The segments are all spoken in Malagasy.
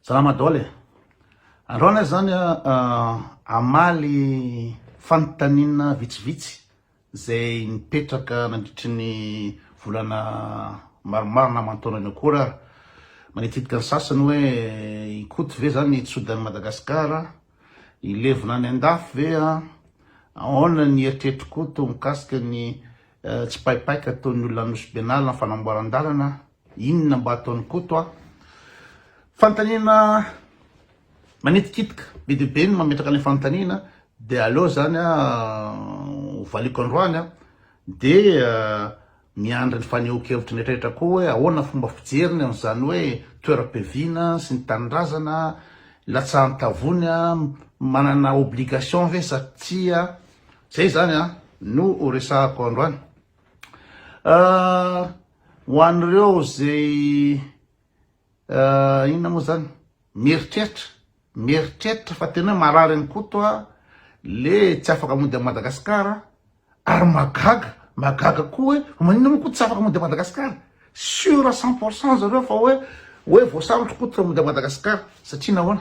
Salama daholo e! Androany aho zany hamaly fanontaniana vitsivitsy izay nipetraka nandritry ny volana maromaro na aman-taonany akory ary. Manitikitika ny sasany hoe i Koto ve zany hitsoda an'i Madagasikara? Hilevina any an-dafy ve an? Ahoana ny eritreritr'i Koto mikasika ny tsipaipaika ataon'ny olona any Nosy Benala amin'ny fanamboaran-dalana? Inona mba ataon'i Koto a? Fanontaniana manitikitika, be dia be ny mametraka an'ilay fanontaniana, dia aleo zany a ho valiako androany a, dia miandry ny fanehoan-kevitry ny rehetra koa hoe ahoana fomba fijeriny amin'izany hoe toeram-piaviana sy ny tanindrazana, latsahan-tavony a, manana obligation ve sa tsia, zay zany a no ho resahako androany. Ho an'ireo izay inona moa zany mieritreritra mieritreritra fa tena hoe marary an'i Koto a le tsy afaka mody an'i Madagasikara ary mahagaga mahagaga koa hoe fa maninona moa Koto tsy afaka mody an'i Madagasikara sûr à 100% zareo fa hoe hoe voasambotra Koto fa mody an'i Madagasikara satria nahoana?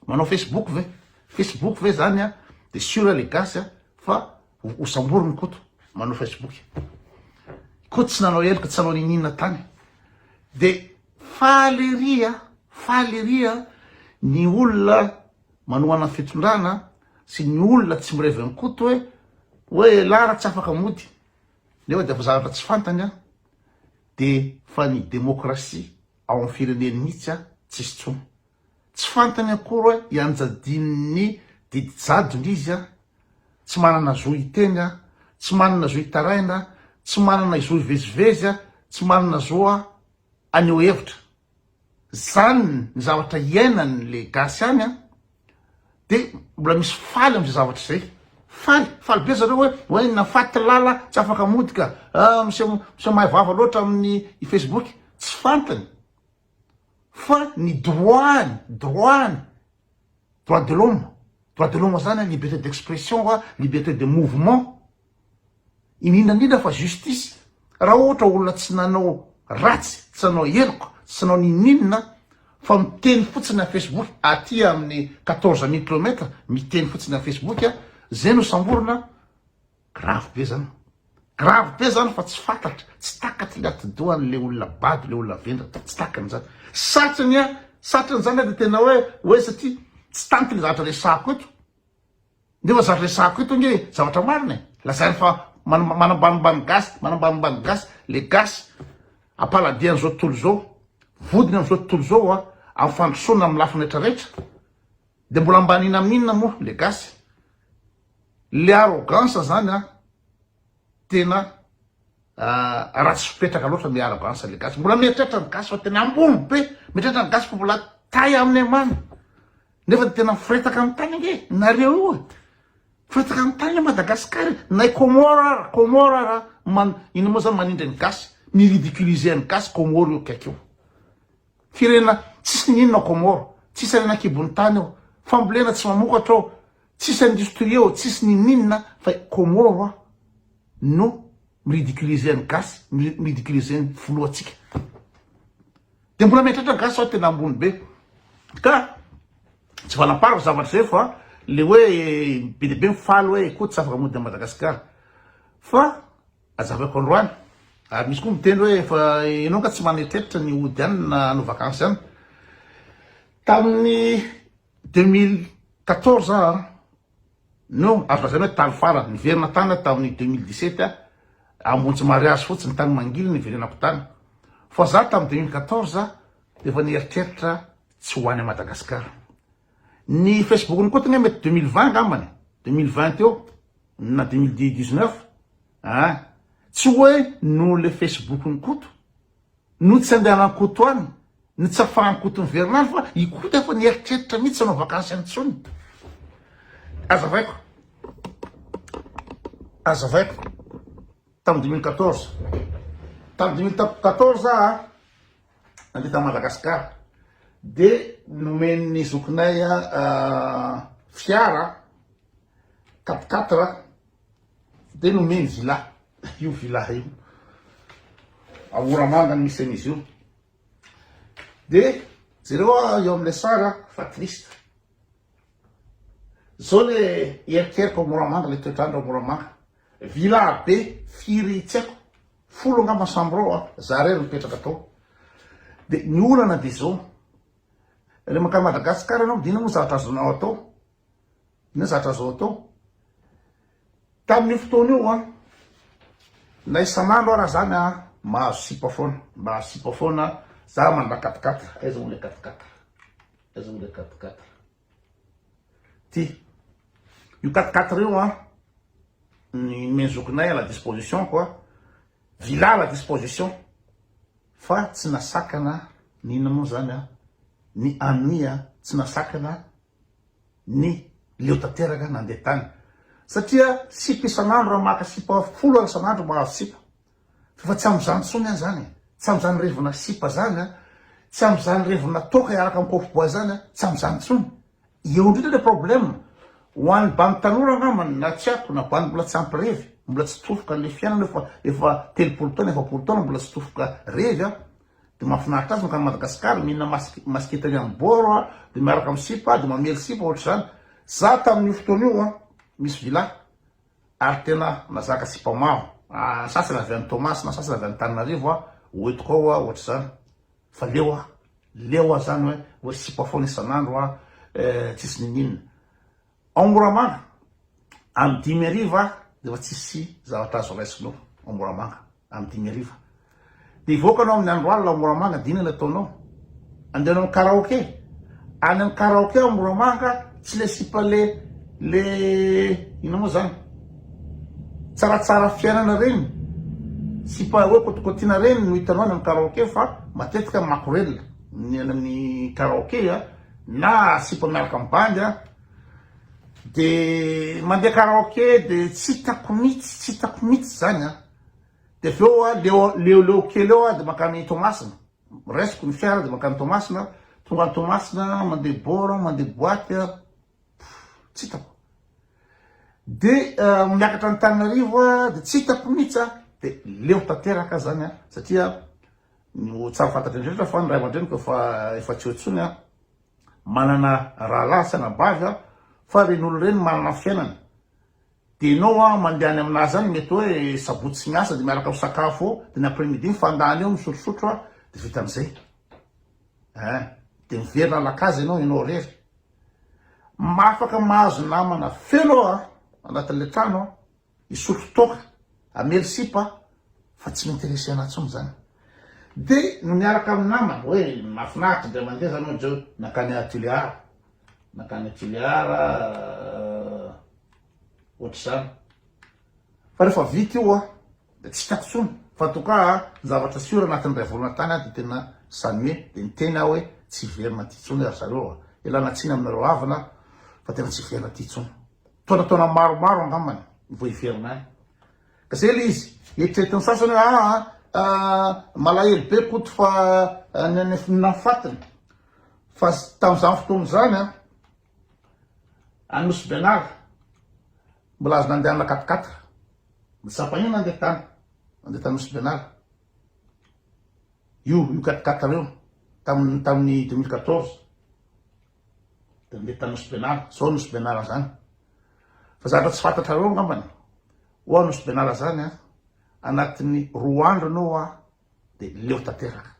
Manao Facebook ve? Facebook ve zany a de sûr le gasy a fa ho samboriny Koto manao Facebook. Koto tsy nanao heloka tsy nanao niniana tany. De faly ery a, faly ery a ny olona manohana ny fitondrana sy ny olona tsy mirevy an'i Koto hoe hoe elah raha tsy afaka mody nefa de efa zavatra tsy fantany a de fa ny demokrasia ao amin'ny fireneny mihitsy a tsisy tsony. Tsy fantany akory hoe ianjadian'ny didy jadona izy an, tsy manana zo hiteny an, tsy manana zo hitaraina an, tsy manana zo hivezivezy an, tsy manana zo haneho hevitra. Zany ny zavatra iainany le gasy any an, de mbola misy faly amzay zavatra zay. Faly, faly be zareo hoe hoe nafaty lala tsy afaka mody ka, ah miseho miseho mahay vava loatra amin'ny facebook. Tsy fantany. Fa ny droit-ny, droit-ny, droit de l'homme, droit de l'homme zany an, liberté d'expression a, liberté de mouvement, indrindra indrindra fa justice, raha ohatra olona tsy nanao ratsy, tsy nanao heloka, tsy nanao n'inon'inona fa miteny fotsiny am facebook aty amin'ny 14 mille kilomètre, miteny fotsiny am facebook a, zay no samborina, Grave be zany. Grave be zany fa tsy fantatra, tsy takatry ny atidohan le olona bado, le olona vendrana, tsy takany zany. Satriny an, satriny zany de tena hoe, hoe satria tsy tanty le zavatra resahako eto. Nefa zavatra resahako eto ange zavatra marina e. Lazainy fa manambanimbany gasy, manambanimbany gasy, le gasy ampaladian'izao tontolo izao, vodiny amin'izao tontolo izao an, amin'ny fandrosoana amin'ny lafiny rehetra rehetra. De mbola ambanina amin'inona moa le gasy? Le arrogance zany an, tena ratsy fipetraka loatra le arrogance le gasy. Mbola mieritreritra ny gasy fa tena ambony be, mieritreritra ny gasy fa mbola tay amin'ny amany. Nefa de tena miforetaka amin'ny tany ange nareo io e. Miforetaka amin'ny tany Madagascar e. Na i Comores ara, Comores ara, man, ino moa zany manindry ny gasy, mi-ridiculiser ny gasy Comores io akaiky io. Firenena tsisy n'inona ao Comores, tsisy harena an-kibon'ny tany ao, fambolena tsy mamokatra ao, tsisy industrie ao, tsisy n'inon'inona fa Comores no mi-ridiculiser ny gasy, mi-ridiculiser ny filohantsika. Dia mbola mieritreritra ny gasy fa tena ambony be. Ka tsy valam-pariko zavatra izay fa le hoe be dia be mifaly hoe koa tsy afaka mody à Madagascar. Fa Azavaiko androany. Ary misy koa miteny hoe efa ianao nga tsy maneritreritra ny hody any na hanao vakansy any. Tamin'ny 2014 aho no azo lazaina hoe tany farany. Niverina tany aho tamin'ny 2017 aho. Hamonjy mariazy fotsiny tany Mangily niverenako tany. Fa za tamin'ny 2014 efa nieritreritra tsy ho any Madagasikara. Ny Facebook-ny koa tonga mety 2020 angambany, 2020 teo na 2019 ah, tsy hoe noho le Facebook-n'i Koto no tsy andehanan'i Koto any, no tsy afahan'i Koto miverina any fa i Koto efa nieritreritra mihitsy hanao vakansy any intsony. Azavaiko, azavaiko tamin'ny 2014, tamin'ny 2014 aho nandeha tany Madagascar de nomen'ny zokinay fiara quatre quatre de nomeny villa io villa io ao Moramanga no misy an'izy io de. Jereo aho eo amin'ilay sary a, fa triste. Zao le eritreriko ao Moramanga, le toetr'andro ao Moramanga. Villa be firy tsy haiko, folo angamba chambre ao a, za rery mipetraka tao. De ny olana de zao, le mankany Madagascar ianao de inona moa zavatra azonao atao? Inona zavatra azonao atao? Tamin'io fotoana io an, na isan'andro ara zany an, mahazo sipa foana, mahazo sipa foana, za manana quatre quatre, aiza moa le quatre quatre? Aiza moa le quatre quatre? Ty. Io quatre quatre io an, ny nomen'ny zokinay à la disposition quoi, villa à la disposition, fa tsy nasakana ny inona moa zany an, ny ennui an, tsy nasakana ny leo tanteraka nandeha tany. Satria sipa isan'andro raha maka sipa folo ary isan'andro mahazo sipa. Fa tsy amin'izany intsony aho zany e. Tsy amin'izany revina sipa zany an. Tsy amin'izany revina toaka hiaraka amin'ny kofy bois zany an. Tsy amin'izany intsony. Eo indrindra le problème. Ho an'ny bandy tanora angambany na tsy haiko na bandy mbola tsy ampy revy, mbola tsy tofoka an'le fiainana efa efa 30 taona, 40 taona mbola tsy tofoka revy an. De mahafinaritra azy mankany Madagascar mihinana masque maskita eny amin'ny bord an, de miaraka amin'ny sipa, de mamely sipa ohatr'izany. Za tamin'io fotoana io an, misy villa. Ary tena nazaka sipa maro, sasany avy any Toamasina, sasany avy any Antananarivo a, hoentiko ao a, ohatr'izany. Fa leo aho, leo aho zany hoe, hoe sipa foana isan'andro a, tsisy niniana. Ao Moramanga, amin'ny dimy hariva dia efa tsisy zavatra azo raisina ao, ao Moramanga. Amin'ny dimy hariva. Dia hivoaka anao amin'ny andro alina ao Moramanga, dia inona no ataonao? Andeha hanao karaoke. Any amin'ny karaoke ao Moramanga, tsy le sipa le le inona moa zany? Tsaratsara fiainana reny, sipa hoe kotikotiana reny no hitanao any amin'ny karaoke fa matetika makorelina ny any amin'ny karaoke a, na sipa miaraka amin'ny bandy a. Dia mandeha karaoke dia tsy hitako mihitsy, tsy hitako mihitsy zany a. Dia avy eo aho leo leoleo kely eo aho dia mankany Toamasina. Raisiko ny fiara dia mankany Toamasina, tonga any Toamasina mandeha bord, mandeha boite, tsy hitako. Dia miakatra Antananarivo aho dia tsy hitako mihitsy aho, dia leo tanteraka aho zany an, satria ny tsara fantatra indrindra fa ny ray aman-dreniko efa efa tsy eo intsony an, manana rahalahy sy anabavy aho fa ireny olona ireny manana ny fiainany. Dia enao an mandeha any aminazy any mety hoe sabotsy tsy miasa dia miaraka misakafo eo dia ny après midi mifandany eo misotrosotro an dia vita amizay eh dia miverina alakazy enao enao irery afaka mahazo namana feno ao an anatin'le trano an hisotro toaka hamely sipa fa tsy mi-interesse anah tsony zany dia no miaraka amin'ny namana hoe mahafinaritra indray mandeha zany ohatra hoe nankany Tuléar nankany Tuléar Ohatr'izany. Fa rehefa vita io an, dia tsy hitako intsony. Fa en tout cas ny zavatra sûr anatin'ny iray volana tany aho dia tena s'ennuyer. Dia niteny aho hoe tsy hiverina aty intsony ry zareo a. Ialana tsiny aminareo havana fa tena tsy hiverina aty intsony. Taonataona maromaro angambany vao hiverina any. Ka zay le izy. Eritreretin'ny sasany hoe aa malahelo be Koto fa ny any nahafatiny. Fa tamin'izany fotoana izany an, Any Nosy Benary, mbola azo nandehanana quatre quatre. Ny Sampagnina nandeha tany, nandeha tany Nosy Benary. Io, io quatre quatre io, tamin'ny tamin'ny 2014. Dia nandeha tany Nosy Benary, zao Nosy Benary zany. Fa zavatra tsy fantatrareo angambany, hoa Nosy Benary zany an, anatin'ny roa andro ianao hoa Dia leo tanteraka.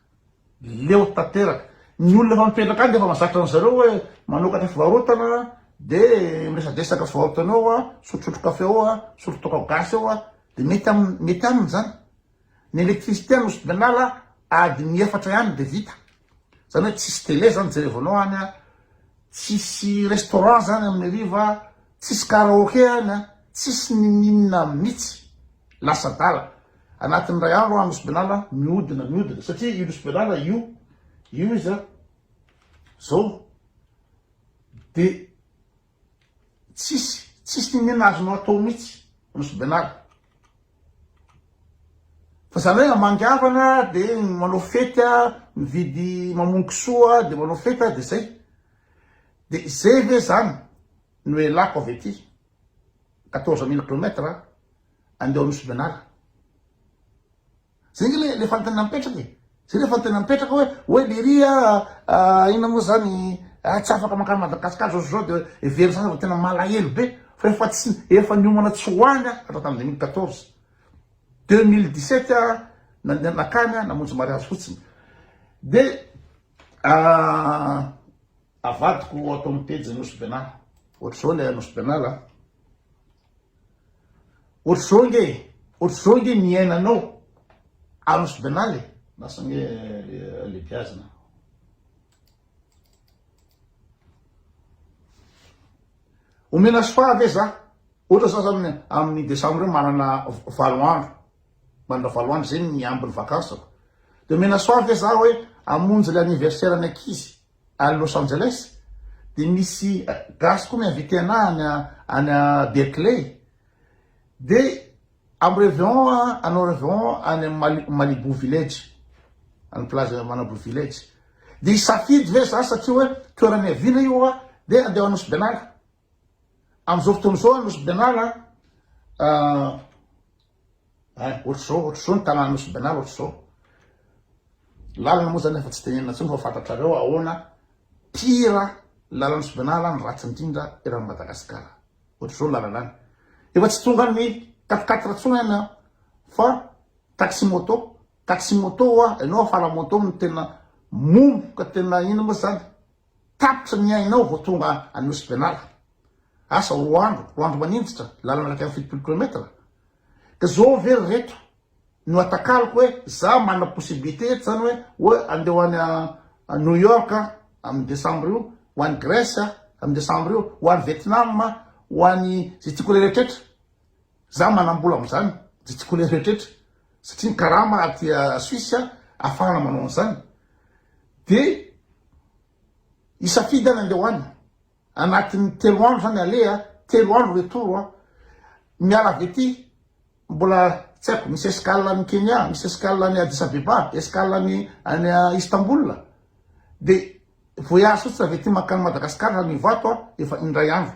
Leo tanteraka. Ny olona efa mipetraka any dia efa mazatra an-dry zareo hoe manokatra fivarotana dia miresadresaka fivarotana eo an, misotrosotro kafe eo an, misotro toaka gasy eo an, dia mety aminy mety aminy izany. Ny électricité any Nosy Benala adiny efatra ihany dia vita. Izany hoe tsisy télé izany jerevanao any an, tsisy restaurant izany amin'ny hariva, tsisy karaoke any an, tsisy ninininona mihitsy. Lasa adala. Anatin'ny iray andro aho Nosy Benala mihodina mihodina satria io Nosy Benala io io izy a zao de tsisy tsisy n'inona azonao atao mihitsy Nosy Benala fa zany hoe amangiavana de manao fety a mividy mamono kisoa de manao fety a de zay de zay ve zany no elako avy aty 14 mille kilomètre andeha ao Nosy Benala. Zay nge le le fanontaniana mipetraka e. Zay refa tena mipetraka hoe hoe lery a inona moa zany a tsy afaka mankany Madagascar zao sy zao de heveriny sasany fa tena malahelo be fa efa tsy efa niomana tsy ho any aho hatramin'ny 2014. 2017 aho nandeha nakany aho namonjy mariazy fotsiny de avadiko ato amin'ny pejy Nosy Benala. Ohatr'izao ilay Nosy Benala. Ohatr'izao nge e, ohatr'izao nge ny iainanao any Nosy Benala e. Lasa nge le biazina. Omena soa ve za? Ohatra za zany amin'ny décembre io manana valo andro, manana valo andro zay ny ambin'ny vakansako. De omena soa ve za hoe hamonjy le anniversaire ny ankizy any Los Angeles? De misy gasy koa mi-inviter anah any any Berkeley. De amin'ny réveillon hanao réveillon any Malibu Village, any plage Malibu Village. De hisafidy ve za satria hoe toerana niaviana io a, de andeha ho any Nosy Benala. Amin'izao fotoana izao any Nosy Benala eh, ohatr'izao, ohatr'izao ny tanàna Nosy Benala ohatr'izao. Lalana moa zany efa tsy tenenina intsony fa fantatrareo ahoana pire lalana Nosy Benala ny ratsy indrindra eran'i Madagasikara. Ohatr'izao ny lalana any. Efa tsy tonga ny quatre quatre intsony any fa taxi moto. Taxi moto hoa, ianao afara moto no tena momoka tena inona moa zany? Tapitra ny ainao vao tonga any Nosy Benala. Asa roa andro, roa andro maninjitra, lalana 71 kilomètre. Ka zao ve ry reto no atakaloko hoe za manana possibilité eto zany hoe hoe andeha ho any New York amin'ny décembre io, ho any Grèce amin'ny décembre io, ho any Vietnam, ho any zay tiako rehetraretra. Za manam-bola amin'izany, zay tiako rehetraretra. Satria ny karama aty Suisse ahafahana manao an'izany. De hisafidy any andeha ho any. Anatin'ny telo andro zany aleha, telo andro retour a. Miala avy aty mbola tsy haiko, misy escale any Kenya, misy escale any Addis Abeba, escale any any Istanbul. De voyage fotsiny avy aty mankany Madagascar any Ivato a, efa indray andro.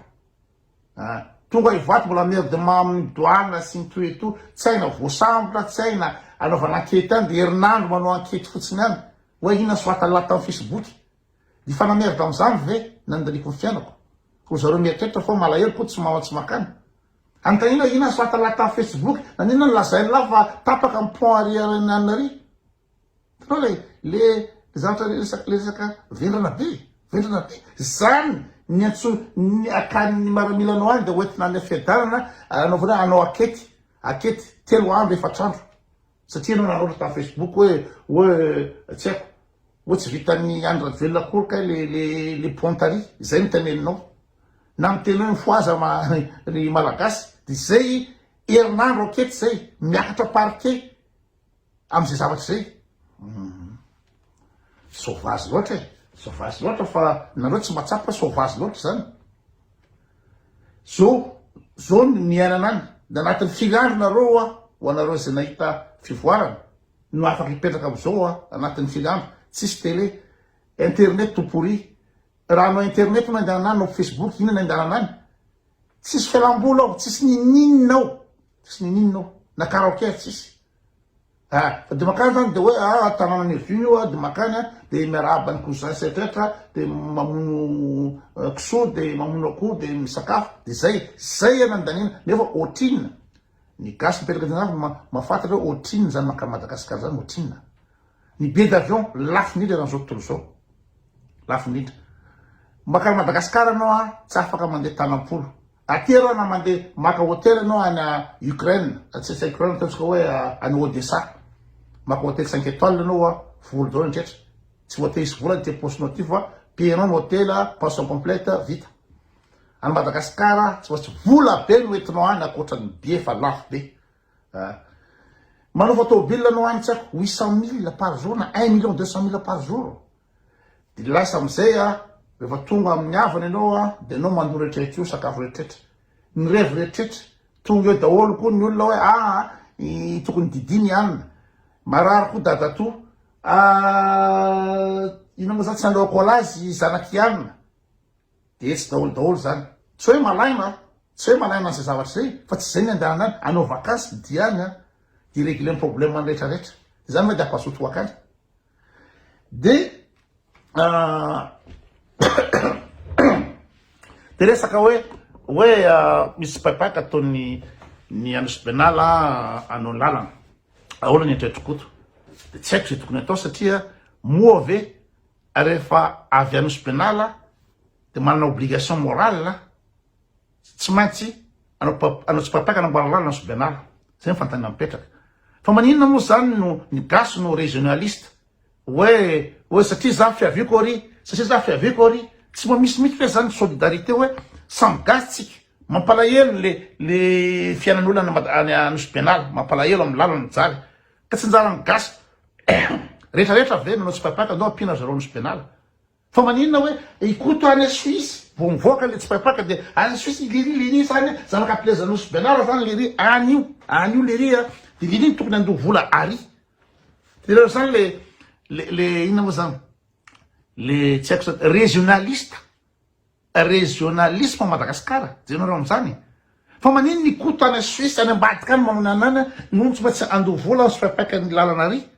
Ah, tonga Ivato mbola merde amin'ny douane sy ny tout et tout, tsy haina voasambotra, tsy haina anaovana enquête any, de herinandro manao enquête fotsiny any. Hoe inona soratalahy tamin'ny Facebook? Hifanamerde amin'izany ve ny andaniako ny fiainako? Ry zareo mieritreritra fa malahelo koa tsy maha tsy makany. Anontaniana inona soratalahy tamin'ny Facebook? Naninona no lazain'lah fa tapaka ny pont ary ary ny anona ary? Hitanao le le zavatra le resaka le resaka vendrana be, vendrana be. Zany ny antso ny akanin'ny maramilanao any de hoentina any Fiadanana anaovana hanao akety, akety telo andro efatr'andro. Satria ianao nanoratra tamin'ny Facebook hoe hoe tsy haiko hoe tsy vitan'ny Andry Rajoelina akory kay le le le pont ary, izay no teneninao. Na miteny hoe mifohaza ma ry Malagasy de zay herinandro ankety zay miakatra parquet amin'izay zavatra izay. Sauvage loatra e, sauvage loatra fa nareo tsy mahatsapa hoe sauvage loatra zany. Zao, zao ny niainana any, de anatin'ny firy andro nareo hoa, ho anareo izay nahita fivoarana, no afaka hipetraka amizao hoa, anatin'ny firy andro, tsisy télé, internet tout pourri, raha hanao internet no andehanana any, hanao facebook, inona no andehanana any, tsisy fialamboly ao, tsisy ninininona ao, tsisy ninininona ao, na karaoke ary tsisy. Ah, fa de makany zany de hoe ah tanàna niaviana io ah, de makany ah, de miarahaba ny cousin sy retraretra, de mamono kisoa, de mamono akoho, de misakafo, de zay, zay ana ny daniana, nefa ohatrinona, ny gasy mipetraka aty andafy mahafantatra hoe ohatrinona zany makany Madagascar zany, ohatrinona. Ny billet d'avion lafo indrindra eran'izao tontolo izao, lafo indrindra. Makany Madagascar anao ah, tsy afaka mandeha tanam-polo. Aty aloha na mandeha maka hotel ianao any Ukraine, tsy tsy Ukraine ataontsika hoe any Odessa, maka hotel cinq étoiles ianao a, vola daholo ny rehetra, tsy voatery hisy vola ny aty am-paosinao aty fa payer-nao ny hotel, pension complète, vita. Any Madagascar tsy maintsy vola be no entinao any ankoatra ny billet fa lafo be. Ah. Manofa tômôbile anao any tsy haiko 800 mille par jour na un million 200 mille par jour. De lasa amizay a, rehefa tonga amin'ny havana ianao a, de anao mandoa rehetrarehetra io, sakafo rehetrarehetra, ny revy rehetrarehetra, tonga eo daholo koa ny olona hoe aa i tokony didiana i anona, marary koa dadatoa, aa inona moa zany tsy hanao collage zanak'i anona, de etsy daholo daholo zany, tsy hoe malaina a, tsy hoe malaina an'izay zavatra izay, fa tsy izay ny andehanana any, hanao vakansy dia any a, de hi-regler ny problème-ny rehetrarehetra, de zany ve de hampazoto ho akany? De de resaka hoe hoe misy tsipaipaka ataon'ny ny Anosibenala hanao ny lalana. Ahoana ny eritreritr'i Koto? De tsy haiko izay tokony atao satria moa ve rehefa avy Anosibenala de manana obligation morale tsy maintsy hanao hanao tsipaipaka hanamboarana lalana Anosibenala? Zay ny fanontaniana mipetraka. Fa maninona moa zany no ny gasy no regionaliste? Hoe hoe satria za fiaviako ary, satria za fiaviako ary, tsy mba misy mihitsy ve zany solidarité hoe samy gasy tsika, mampalahelo le le fiainan'olona any Mada- any Anosy Benala, mampalahelo amin'ny lalana mijaly, ka tsy anjaran'ny gasy rehetra rehetra ve nanao tsipaipaka andao ampiana ry zareo Anosy Benala. Fa maninona hoe i Koto any Suisse vao mivoaka le tsipaipaka de any Suisse i Lily, Lily zany zanaka ampielezan'i Nosy Benala zany Lily any io, any io Lily a, de Lily no tokony handoa vola ary. De reo zany le le le inona moa zany le tsy haiko zany régionaliste, régionalisme Madagascar, jerenareo amizany. Fa maninona i Koto any Suisse any ambadika any manao ny anana no tsy maintsy handoa vola tsipaipaka ny lalana ary.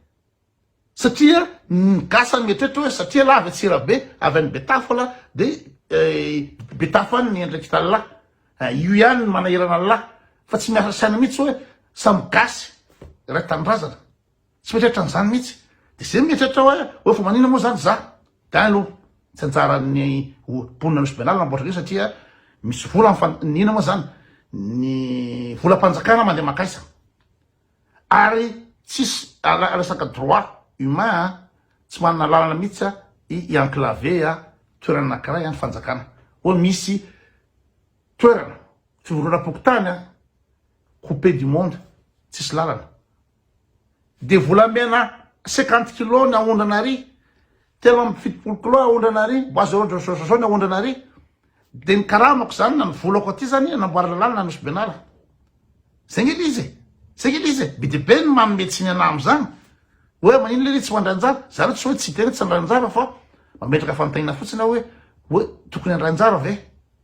Satria ny gasy any mieritreritra hoe satria lah avy Antsirabe, avy any Betafo lah de Betafo any ny andraikitra lah. Io ihany no manahirana lah fa tsy miasa saina mihitsy hoe samy gasy iray tanindrazana. Tsy mieritreritra an'izany mihitsy. De zay mieritreritra hoe hoe fa maninona moa zany za? De any aloha tsy anjaran'ny mponina Nosy Benala namboatra an'io satria misy vola ny inona moa zany ny volam-panjakana mandeha mankaiza. Ary tsisy resaka droit humain a, tsy manana lalana mihitsy a i enclaver a toerana anakiray a ny fanjakana. Hoe misy toerana fivondronam-pokontany a coupé du monde tsisy lalana. De volamena 50 kilos ny aondrana ary, 73 kilos aondrana ary, bois zéro zéro zéro ny aondrana ary. De ny karamako zany na ny volako aty zany anamboarana lalana Nosy Benala. Zay nge le izy e! Zay nge le izy e! Be dia be ny manome tsiny anah amizany hoe manino lery tsy mandray anjara, za aloha tsy hoe tsy hiteny hoe tsy handray anjara fa mametraka fanontaniana fotsiny aho hoe hoe tokony handray anjara ve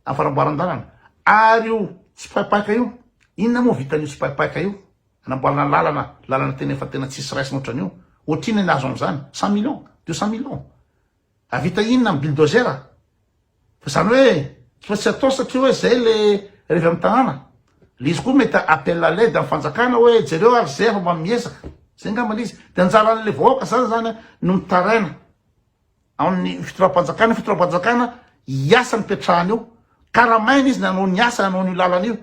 am fanamboaran-dalana? Ary io tsipaipaika io, inona moa vitan'io tsipaipaika io anamboarana lalana, lalana tena efa tena tsisy raisina ohatran'io, ohatrinona ny azo amizany? Cent millions? Deux cent millions? Hahavita inona ny bulldozer? Fa zany hoe tsy maintsy atao satria hoe zay le revy amin'ny tanàna. Le izy koa mety appel à l'aide amin'ny fanjakana hoe jereo ary zay fa mba miezaka. Zay angamba le izy. De anjaran'le vahoaka zany zany no mitaraina amin'ny fitondram-panjakana, fitondram-panjakana hiasa ny petrahany eo. Karamaina izy nanao ny asa nanao an'io lalana io.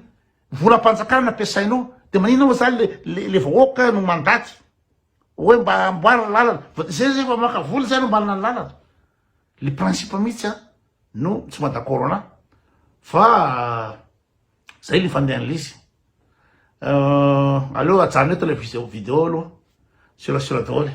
Volam-panjakana nampiasaina eo. De maninona moa zany le le vahoaka no mandaty hoe mba amboarina lalana. Zay zay efa maka vola zay anamboarana ny lalana. Le principe mihitsy a no tsy mba d'accord anah fa zay le fandehan'le izy. Aleo ajanona eto le vidéo aloha. Serasera daholo.